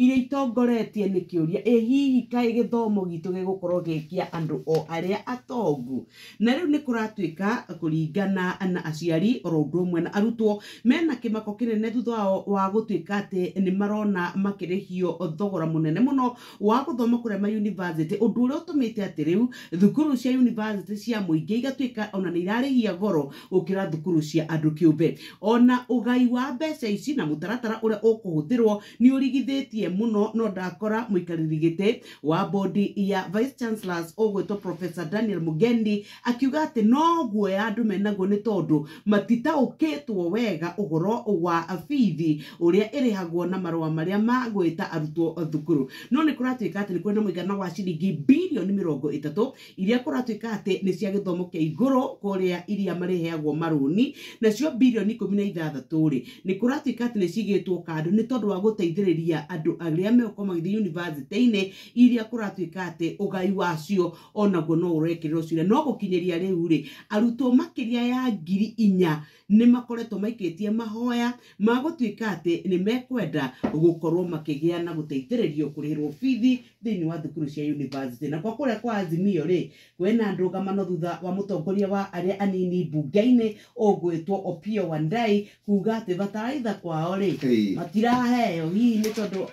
Iria itongoretie nĩ kĩũria, ĩ hihi kaĩ gĩthomo gitũ gĩgũkorwo gĩ kĩa andũ o arĩa atongu? Na rĩu nĩ kũratuĩka kũringana na aciari oro ũndũ ũmwe na arutwo mena kĩmako kĩnene thutha wao wa gũtuĩka atĩ nĩ marona makĩrĩhio thogora mũnene mũno wa gũthoma kũrĩa ma university, ũndũ ũrĩa ũtũmĩte atĩ rĩu thukuru cia university cia mũingĩ igatuĩka ona nĩ irarĩhia goro gũkĩra thukuru cia andũ kĩũmbe. Ona ũgai wa mbeca ici na mũtaratara ũrĩa ũkũhũthĩrwo nĩ ũrigithĩtie mũno. No ndakora mũikarĩri gĩtĩ wa bodi ya vice chancellors ũgwĩtwo Professor Daniel Mugendi akiuga atĩ no guoya andũ menaguo nĩ tondũ matitaũkĩtwo wega ũhoro wa bithi ũrĩa ĩrĩhagwo na marũa marĩa ma gwĩta arutwo thukuru. No nĩ kũratuĩka atĩ nĩ kũrĩ na mũigana wa ciringi bilioni 30 iria kũratuĩka atĩ nĩ cia gĩthomo kĩa igũrũ kũrĩa iria marĩheagwo marũni, nacio bilioni 16 rĩ, nĩ kũratuĩka atĩ nĩ cigĩtwo kando nĩ tondũ wa gũteithĩrĩria andũ arĩa megũkorwo magĩthiĩ yunivasĩtĩ-inĩ iria kũratuĩka atĩ ũgai wacio onaguo no ũrekĩrĩrwo cira. No gũkinyĩria rĩu rĩ, arutwo makĩria ya 4,000 nĩ makoretwo maikĩtie mahoya ma gũtuĩka atĩ nĩ mekwenda gũkorwo makĩgĩa na gũteithĩrĩrio kũrĩhĩrwo bithi thĩinĩ wa thukuru cia university. Na kwa kũrĩa kwa Azimio rĩ, kwĩna ndũgamano thutha wa mũtongoria wa arĩa anini mbunge-inĩ ũgwĩtwo Opiyo Wandayi kuga atĩ bataraitha kwao rĩ, matiraheo, hihi nĩ tondũ